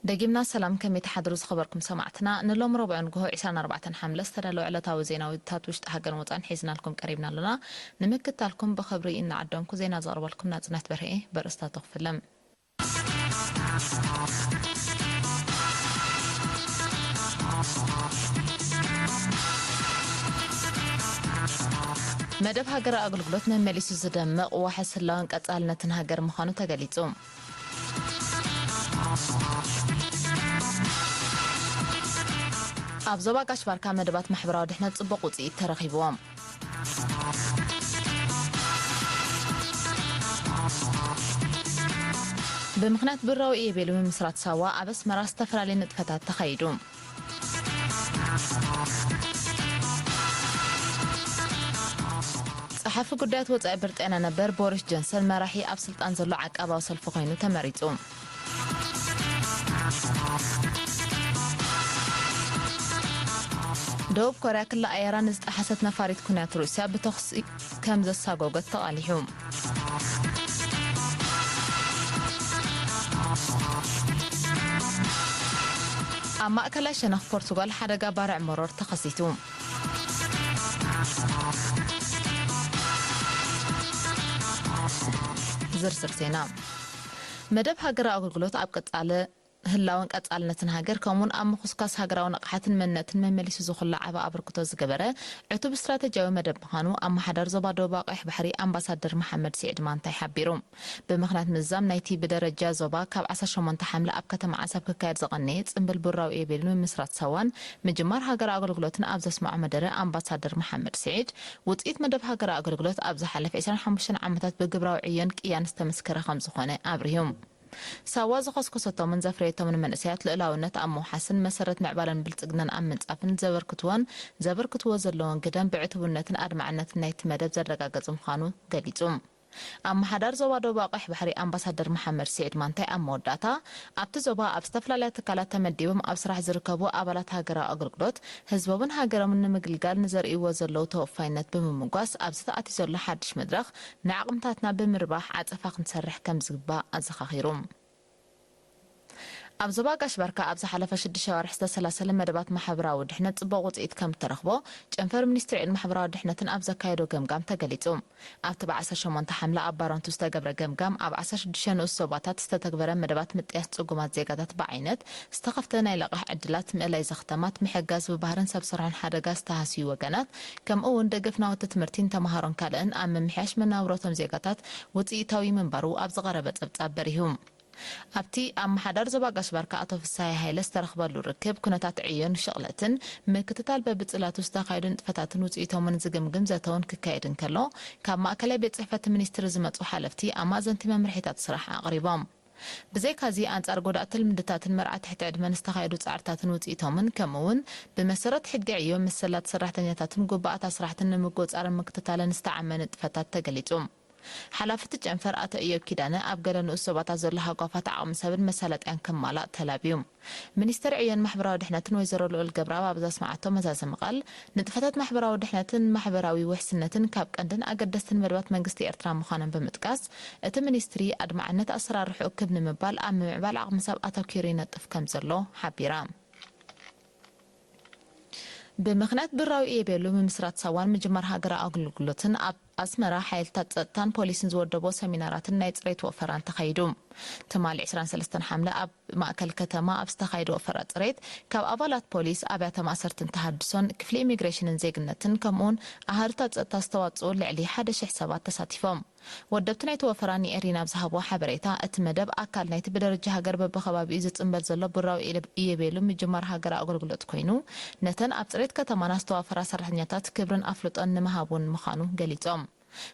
ደጊምና ሰላም፣ ከመይ ትሓድሩ ዝኸበርኩም ሰማዕትና? ንሎም ረቡዕ ንግሆ ዕስራን ኣርባዕተን ሓምለ ዝተዳለወ ዕለታዊ ዜናዊታት ውሽጢ ሃገርን ወጻእን ሒዝናልኩም ቀሪብና ኣሎና። ንምክትታልኩም ብኽብሪ እናዓደምኩ ዜና ዘቕርበልኩም ናጽነት በርሀ እየ። በርእስታቱ ክፍለም። መደብ ሃገራዊ ኣገልግሎት መመሊሱ ዝደምቕ ዋሕስ ህላወን ቀጻልነትን ሃገር ምዃኑ ተገሊጹ። ኣብ ዞባ ጋሽ ባርካ መደባት ማሕበራዊ ድሕነት ጽቡቕ ውጽኢት ተረኺብዎም። ብምኽንያት ብራዊ ኢዮቤልዩ ምምስራት ሳዋ ኣብ ኣስመራ ዝተፈላለየ ንጥፈታት ተኻይዱ። ጸሓፊ ጉዳያት ወጻኢ ብሪጣንያ ነበር ቦሪስ ጆንሰን መራሒ ኣብ ስልጣን ዘሎ ዓቃባዊ ሰልፊ ኮይኑ ተመሪጹ። ደቡብ ኮርያ ክላ ኣየራ ንዝጠሓሰት ነፋሪት ኩናት ሩስያ ብተኹሲ ከም ዘሳጎገት ተቓሊሑ። ኣብ ማእከላይ ሸነኽ ፖርቱጋል ሓደጋ ባርዕ መሮር ተኸሲቱ። ዝርዝር ዜና። መደብ ሃገራዊ ኣገልግሎት ኣብ ቀጻሊ ህላወን ቀጻልነትን ሃገር፣ ከምኡውን ኣብ ምኹስኳስ ሃገራዊ ንቕሓትን መንነትን መመሊሱ ዝኹላዕ ዓቢ ኣበርክቶ ዝገበረ ዕቱብ ስትራተጂያዊ መደብ ምዃኑ ኣመሓዳሪ ዞባ ደቡብ ቀይሕ ባሕሪ ኣምባሳደር መሓመድ ስዒድ ማንታይ ሓቢሩ። ብምኽንያት ምዝዛም ናይቲ ብደረጃ ዞባ ካብ ዓሰርተ ሸሞንተ ሓምለ ኣብ ከተማ ዓሰብ ክካየድ ዝቐነየ ጽምብል ብራዊ ኢዮቤልዩ ምምስራት ሳዋን ምጅማር ሃገራዊ ኣገልግሎትን ኣብ ዘስምዖ መደረ ኣምባሳደር መሓመድ ስዒድ፣ ውጽኢት መደብ ሃገራዊ ኣገልግሎት ኣብ ዝሓለፈ ዕስራን ሓሙሽተን ዓመታት ብግብራዊ ዕዮን ቅያን ዝተመስከረ ከም ዝኾነ ኣብሪሁ። ሳዋ ዝኸስከሰቶምን ዘፍረየቶምን መንእሰያት ልኡላውነት ኣብ ምውሓስን መሰረት ምዕባለን ብልጽግናን ኣብ ምንጻፍን ዘበርክትዎን ዘበርክትዎ ዘለውን ግደን ብዕቱብነትን ኣድማዕነትን ናይቲ መደብ ዘረጋገጸ ምዃኑ ገሊጹ። ኣመሓዳሪ ዞባ ደቡብ ቀይሕ ባሕሪ ኣምባሳደር መሓመድ ስዒድ ማንታይ ኣብ መወዳእታ፣ ኣብቲ ዞባ ኣብ ዝተፈላለያ ትካላት ተመዲቦም ኣብ ስራሕ ዝርከቡ ኣባላት ሃገራዊ ኣገልግሎት ህዝቦምን ሃገሮምን ንምግልጋል ንዘርእይዎ ዘለዉ ተወፋይነት ብምምጓስ፣ ኣብዚ ተኣትዩ ዘሎ ሓድሽ መድረኽ ንዓቕምታትና ብምርባሕ ዓጸፋ ክንሰርሕ ከም ዝግባእ ኣዘኻኺሩ። ኣብ ዞባ ጋሽ ባርካ ኣብ ዝሓለፈ ሽዱሽተ ኣዋርሕ ዝተሰላሰለ መደባት ማሕበራዊ ድሕነት ጽቡቕ ውጽኢት ከም እተረኽቦ ጨንፈር ሚኒስትሪ ዕዮን ማሕበራዊ ድሕነትን ኣብ ዘካየዶ ገምጋም ተገሊጹ። ኣብቲ ብ ዓሰርተ ሸሞንተ ሓምለ ኣብ ባረንቱ ዝተገብረ ገምጋም፣ ኣብ ዓሰርተ ሽዱሽተ ንኡስ ዞባታት ዝተተግበረ መደባት ምጥያስ ጽጉማት ዜጋታት ብዓይነት፣ ዝተኸፍተ ናይ ልቓሕ ዕድላት፣ ምእላይ ዘኽተማት፣ ምሕጋዝ ብባህርን ሰብ ሰርሖን ሓደጋ ዝተሃስዩ ወገናት፣ ከምኡ እውን ደገፍ ናውቲ ትምህርቲ ንተምሃሮን ካልእን ኣብ ምምሕያሽ መነባብሮቶም ዜጋታት ውጽኢታዊ ምንባሩ ኣብ ዝቐረበ ጸብጻብ በሪሁ። ኣብቲ ኣመሓዳሪ ዞባ ጋሽ ባርካ ኣቶ ፍስሃየ ሃይለ ዝተረኽበሉ ርክብ፣ ኩነታት ዕዮን ሽቕለትን ምክትታል በብጽላቱ ዝተኻየዱ ንጥፈታትን ውጽኢቶምን ዝግምግም ዘተ እውን ክካየድ እንከሎ፣ ካብ ማእከላይ ቤት ጽሕፈት ሚኒስትሪ ዝመጹ ሓለፍቲ ኣማእዘንቲ መምርሒታት ስራሕ ኣቕሪቦም። ብዘይካዚ፣ ኣንጻር ጎዳእቲ ልምድታትን መርዓ ትሕቲ ዕድመን ዝተኻየዱ ጻዕርታትን ውጽኢቶምን፣ ከምኡ እውን ብመሰረት ሕጊ ዕዮ፣ መሰላት ሰራሕተኛታትን ግቡኣት ኣስራሕትን ንምቁጽጻርን ምክትታልን ዝተዓመ ንጥፈታት ተገሊጹ። ሓላፊ እቲ ጨንፈር ኣቶ እዮብ ኪዳነ፣ ኣብ ገለ ንኡስ ዞባታት ዘሎ ሃጓፋት ዓቕሚ ሰብን መሳለጥያን ክማላእ ተላብዩ። ሚኒስተር ዕዮን ማሕበራዊ ድሕነትን ወይዘሮ ልዑል ገብረኣብ ኣብ ዘስምዓቶ መዛዘሚ ቃል፣ ንጥፈታት ማሕበራዊ ድሕነትን ማሕበራዊ ውሕስነትን ካብ ቀንድን ኣገደስትን መደባት መንግስቲ ኤርትራ ምዃኖም ብምጥቃስ፣ እቲ ሚኒስትሪ ኣድማዕነት ኣሰራርሕኡ ክብ ንምባል ኣብ ምምዕባል ዓቕሚ ሰብ ኣተኲሩ ይነጥፍ ከም ዘሎ ሓቢራ። ብምኽንያት ብራዊ ኢዮቤሉ ምምስራት ሳዋን ምጅማር ሃገራዊ ኣገልግሎትን ኣብ ኣስመራ ሓይልታት ጸጥታን ፖሊስን ዝወደቦ ሰሚናራትን ናይ ጽሬት ወፈራን ተኻይዱ። ትማሊ ዕስራን ሰለስተን ሓምለ ኣብ ማእከል ከተማ ኣብ ዝተኻየደ ወፈራ ጽሬት፣ ካብ ኣባላት ፖሊስ፣ ኣብያተ ማእሰርትን ተሃድሶን፣ ክፍሊ ኢሚግሬሽንን ዜግነትን፣ ከምኡውን ኣሃዱታት ጸጥታ ዝተዋጽኡ ልዕሊ ሓደ ሽሕ ሰባት ተሳቲፎም። ወደብቲ ናይቲ ወፈራ ንኤሪና ኣብ ዝሃብዎ ሓበሬታ፣ እቲ መደብ ኣካል ናይቲ ብደረጃ ሃገር በብኸባቢኡ ዝጽንበል ዘሎ ብራዊ ኢዮቤሉ ምጅማር ሃገራዊ ኣገልግሎት ኮይኑ፣ ነተን ኣብ ጽሬት ከተማና ዝተዋፈራ ሰራሕተኛታት ክብርን ኣፍልጦን ንምሃብ እውን ምዃኑ ገሊጾም።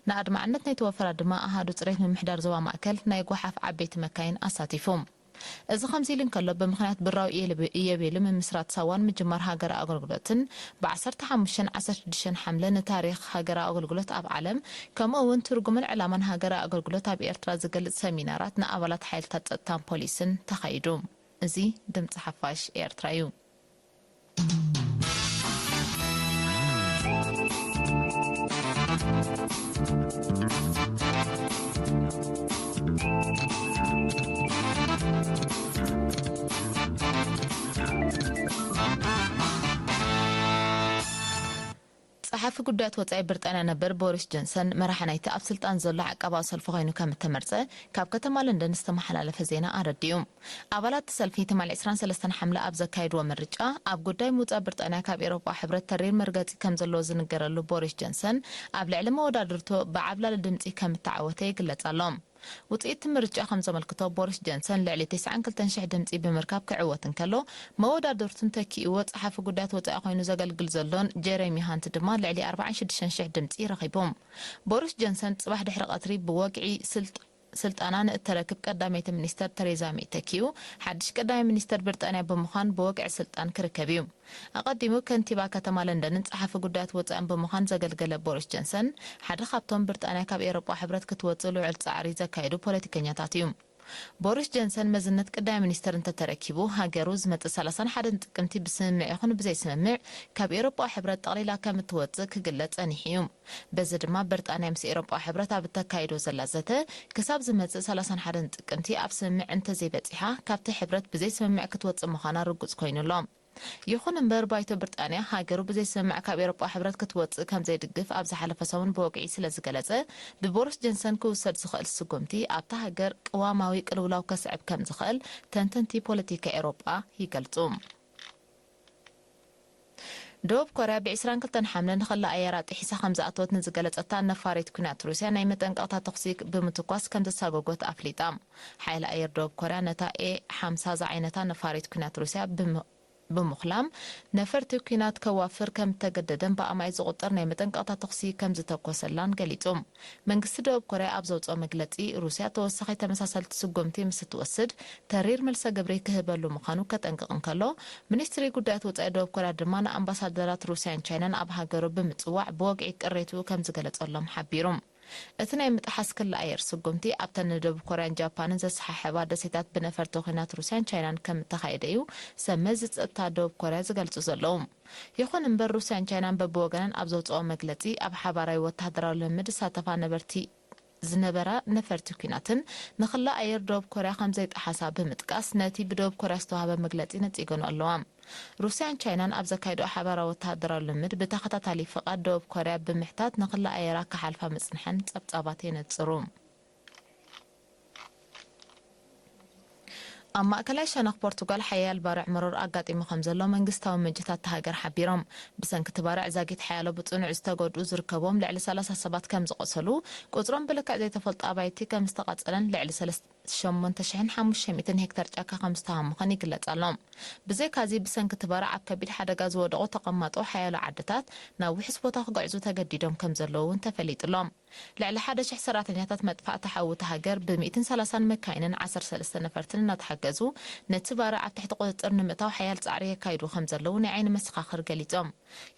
ንኣድማዕነት ናይቲ ወፈራ ድማ ኣሃዱ ጽሬት ምምሕዳር ዞባ ማእከል ናይ ጓሓፍ ዓበይቲ መካይን ኣሳቲፉ። እዚ ከምዚ ኢሉ እንከሎ፣ ብምኽንያት ብራዊ ኢዮቤሉ ምምስራት ሳዋን ምጅማር ሃገራዊ ኣገልግሎትን፣ ብ ዓሰርተ ሓሙሽተን ዓሰርተ ሽዱሽተን ሓምለ ንታሪኽ ሃገራዊ ኣገልግሎት ኣብ ዓለም፣ ከምኡ እውን ትርጉምን ዕላማን ሃገራዊ ኣገልግሎት ኣብ ኤርትራ ዝገልጽ ሰሚናራት ንኣባላት ሓይልታት ጸጥታን ፖሊስን ተኻይዱ። እዚ ድምጺ ሓፋሽ ኤርትራ እዩ። ሓላፊ ጉዳያት ወጻኢ ብሪጣንያ ነበር ቦሪስ ጆንሰን፣ መራሒ ናይቲ ኣብ ስልጣን ዘሎ ዓቃባዊ ሰልፊ ኮይኑ ከም እተመርጸ ካብ ከተማ ለንደን ዝተመሓላለፈ ዜና ኣረዲኡ። ኣባላት እቲ ሰልፊ ትማሊ ዕስራን ሰለስተን ሓምለ ኣብ ዘካየድዎ ምርጫ፣ ኣብ ጉዳይ ምውጻእ ብሪጣንያ ካብ ኤውሮጳ ሕብረት ተሪር መርገጺ ከም ዘለዎ ዝንገረሉ ቦሪስ ጆንሰን፣ ኣብ ልዕሊ መወዳድርቱ ብዓብላሊ ድምጺ ከም እተዓወተ ይግለጽ ኣሎ። ውጽኢት እቲ ምርጫ ከም ዘመልክቶ፣ ቦሪስ ጆንሰን ልዕሊ ተስዓን ክልተን ሽሕ ድምጺ ብምርካብ ክዕወት እንከሎ፣ መወዳድርቱን ተኪእዎ ጸሓፊ ጉዳያት ወጻኢ ኮይኑ ዘገልግል ዘሎን ጀረሚ ሃንት ድማ ልዕሊ ኣርባዓን ሽዱሽተን ሽሕ ድምጺ ረኺቡ። ቦሪስ ጆንሰን ጽባሕ ድሕሪ ቀትሪ ብወግዒ ስልጥ-፣ ስልጣና ንእተረክብ ቀዳመይቲ ሚኒስተር ተሬዛ ሜይ ተኪኡ፣ ሓድሽ ቀዳማይ ሚኒስተር ብሪጣንያ ብምዃን ብወግዒ ስልጣን ክርከብ እዩ። ኣቐዲሙ ከንቲባ ከተማ ለንደንን ጸሓፊ ጉዳያት ወጻእን ብምዃን ዘገልገለ ቦሪስ ጆንሰን፣ ሓደ ካብቶም ብሪጣንያ ካብ ኤውሮጳ ሕብረት ክትወጽእ ልዑል ጻዕሪ ዘካየዱ ፖለቲከኛታት እዩ። ቦሪስ ጆንሰን መዝነት ቀዳማይ ሚኒስተር እንተተረኪቡ፣ ሃገሩ ዝመጽእ ሰላሳን ሓደን ጥቅምቲ ብስምምዕ ይኹን ብዘይስምምዕ ካብ ኤውሮጳ ሕብረት ጠቕሊላ ከም እትወጽእ ክግለጽ ጸኒሑ እዩ። በዚ ድማ ብሪጣንያ ምስ ኤውሮጳ ሕብረት ኣብ እተካይዶ ዘላ ዘተ፣ ክሳብ ዝመጽእ ሰላሳን ሓደን ጥቅምቲ ኣብ ስምምዕ እንተዘይበጺሓ፣ ካብቲ ሕብረት ብዘይስምምዕ ክትወጽእ ምዃና ርጉጽ ኮይኑ ኣሎ። ይኹን እምበር፣ ባይቶ ብሪጣንያ ሃገሩ ብዘይስምምዕ ካብ ኤውሮጳ ሕብረት ክትወጽእ ከም ዘይድግፍ ኣብ ዝሓለፈ ሰሙን ብወግዒ ስለ ዝገለጸ፣ ብቦሪስ ጆንሰን ክውሰድ ዝኽእል ስጉምቲ ኣብታ ሃገር ቅዋማዊ ቅልውላው ከስዕብ ከም ዝኽእል ተንተንቲ ፖለቲካ ኤውሮጳ ይገልጹ። ደቡብ ኮርያ ብ ዕስራን ክልተን ሓምለ ንኽሊ ኣየራ ጥሒሳ ከም ዝኣተወት ንዝገለጸታ ነፋሪት ኲናት ሩስያ ናይ መጠንቀቕታ ተኹሲ ብምትኳስ ከም ዘሳጎጎት ኣፍሊጣ። ሓይሊ ኣየር ደቡብ ኮርያ ነታ ኤ ሓምሳ ዝዓይነታ ነፋሪት ኲናት ሩስያ ብም-፣ ብምኹላም ነፈርቲ ኲናት ከዋፍር ከም እተገደደን ብኣማኢት ዝቑጸር ናይ መጠንቀቕታ ተኹሲ ከም ዝተኮሰላን ገሊጹ። መንግስቲ ደቡብ ኮርያ ኣብ ዘውጽኦ መግለጺ፣ ሩስያ ተወሳኺ ተመሳሰልቲ ስጉምቲ ምስ እትወስድ ተሪር መልሰ ግብሪ ክህበሉ ምዃኑ ከጠንቅቕ እንከሎ፣ ሚኒስትሪ ጉዳያት ወጻኢ ደቡብ ኮርያ ድማ ንኣምባሳደራት ሩስያን ቻይናን ኣብ ሃገሩ ብምጽዋዕ ብወግዒ ቅሬትኡ ከም ዝገለጸሎም ሓቢሩ። እቲ ናይ ምጥሓስ ክሊ ኣየር ስጉምቲ ኣብተን ንደቡብ ኮርያን ጃፓንን ዘሰሓሕባ ደሴታት ብነፈርቲ ኲናት ሩስያን ቻይናን ከም እተኻየደ እዩ ሰብ መዚ ጸጥታ ደቡብ ኮርያ ዝገልጹ ዘለዉ። ይኹን እምበር፣ ሩስያን ቻይናን በብወገነን ኣብ ዘውጽኦ መግለጺ፣ ኣብ ሓባራዊ ወተሃደራዊ ልምምድ ዝሳተፋ ነበርቲ ዝነበራ ነፈርቲ ኲናትን ንክሊ ኣየር ደቡብ ኮርያ ከም ዘይጠሓሳ ብምጥቃስ፣ ነቲ ብደቡብ ኮርያ ዝተዋህበ መግለጺ ነጺገንኦ ኣለዋ። ሩስያን ቻይናን ኣብ ዘካየድኦ ሓባራዊ ወተሃደራዊ ልምምድ ብተኸታታሊ ፍቓድ ደቡብ ኮርያ ብምሕታት ንክሊ ኣየራ ክሓልፋ ምጽንሐን ጸብጻባት የነጽሩ። ኣብ ማእከላይ ሸነኽ ፖርቱጋል ሓያል ባርዕ መሮር ኣጋጢሙ ከም ዘሎ መንግስታዊ ምንጭታት እታ ሃገር ሓቢሮም። ብሰንኪ እቲ ባርዕ ዛጊት ሓያሎ ብጽኑዕ ዝተጎድኡ ዝርከብዎም ልዕሊ ሰላሳ ሰባት ከም ዝቖሰሉ፣ ቁጽሮም ብልክዕ ዘይተፈልጡ ኣባይቲ ከም ዝተቓጸለን ልዕሊ ሰለስተ ሸሞንተ ሽሕን ሓሙሽተ ሚእትን ሄክታር ጫካ ከም ዝተሃሙኸን ይግለጽ ኣሎ። ብዘይካዚ፣ ብሰንኪ እቲ ባርዕ ኣብ ከቢድ ሓደጋ ዝወደቑ ተቐማጦ ሓያሎ ዓድታት ናብ ውሑስ ቦታ ክግዕዙ ተገዲዶም ከም ዘለዉ እውን ተፈሊጡ ኣሎ። ልዕሊ ሓደ ሽሕ ሰራሕተኛታት መጥፋእቲ ሓዊ እታ ሃገር ብሚእትን ሰላሳን መካይንን ዓሰርተ ሰለስተ ነፈርትን እናተሓገዙ ነቲ ባርዕ ኣብ ትሕቲ ቁጽጽር ንምእታው ሓያል ጻዕሪ የካይዱ ከም ዘለዉ ናይ ዓይኒ መሰኻኽር ገሊጾም።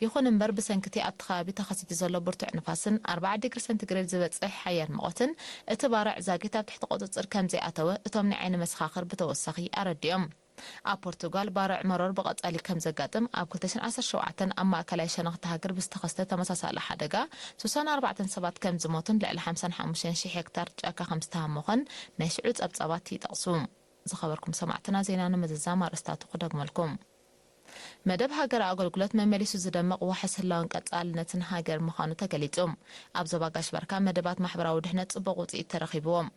ይኹን እምበር፣ ብሰንኪ እቲ ኣብቲ ከባቢ ተኸሲቱ ዘሎ ብርቱዕ ንፋስን ኣርብዓ ዲግሪ ሰንቲግሬድ ዝበጽሕ ሓያል ሙቐትን፣ እቲ ባርዕ ዛጊት ኣብ ትሕቲ ቁጽጽር ከም ዘይኣተወ እቶም ናይ ዓይኒ መሰኻኽር ብተወሳኺ ኣረዲኦም። ኣብ ፖርቱጋል፣ ባርዕ መሮር ብቐጻሊ ከም ዘጋጥም፣ ኣብ ክልተ ሽሕን ዓሰርተ ሸውዓተን ኣብ ማእከላይ ሸነኽ እታ ሃገር ብዝተኸስተ ተመሳሳሊ ሓደጋ፣ ስሳን ኣርባዕተን ሰባት ከም ዝሞቱን ልዕሊ ሓምሳን ሓሙሽተን ሽሕ ሄክታር ጫካ ከም ዝተሃሞኸን ናይ ሽዑ ጸብጻባት ይጠቕሱ። ዝኸበርኩም ሰማዕትና፣ ዜና ንምዝዛም ኣርእስታቱ ክደግመልኩም። መደብ ሃገራዊ ኣገልግሎት መመሊሱ ዝደምቕ ዋሕስ ህላወን ቀጻልነትን ሃገር ምዃኑ ተገሊጹ። ኣብ ዞባ ጋሽ ባርካ መደባት ማሕበራዊ ድሕነት ጽቡቕ ውጽኢት ተረኺብዎም።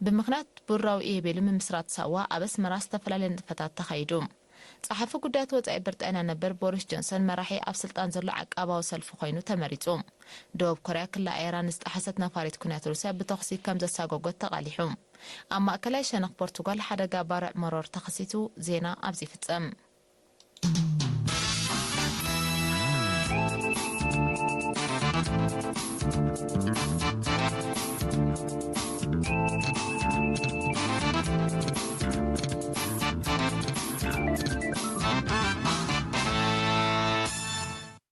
ብምኽንያት ብሩራዊ ኢዮቤልዩ ምምስራት ሳዋ ኣብ ኣስመራ ዝተፈላለየ ንጥፈታት ተኻይዱ። ጸሓፊ ጉዳያት ወጻኢ ብሪጣንያ ነበር ቦሪስ ጆንሰን መራሒ ኣብ ስልጣን ዘሎ ዓቃባዊ ሰልፊ ኮይኑ ተመሪጹ። ደቡብ ኮርያ ክሊ ኣየራ ንዝጠሓሰት ነፋሪት ኲናት ሩስያ ብተኹሲ ከም ዘሳጎጎት ተቓሊሑ። ኣብ ማእከላይ ሸነኽ ፖርቱጋል ሓደጋ ባርዕ መሮር ተኸሲቱ። ዜና ኣብዚ ይፍጸም።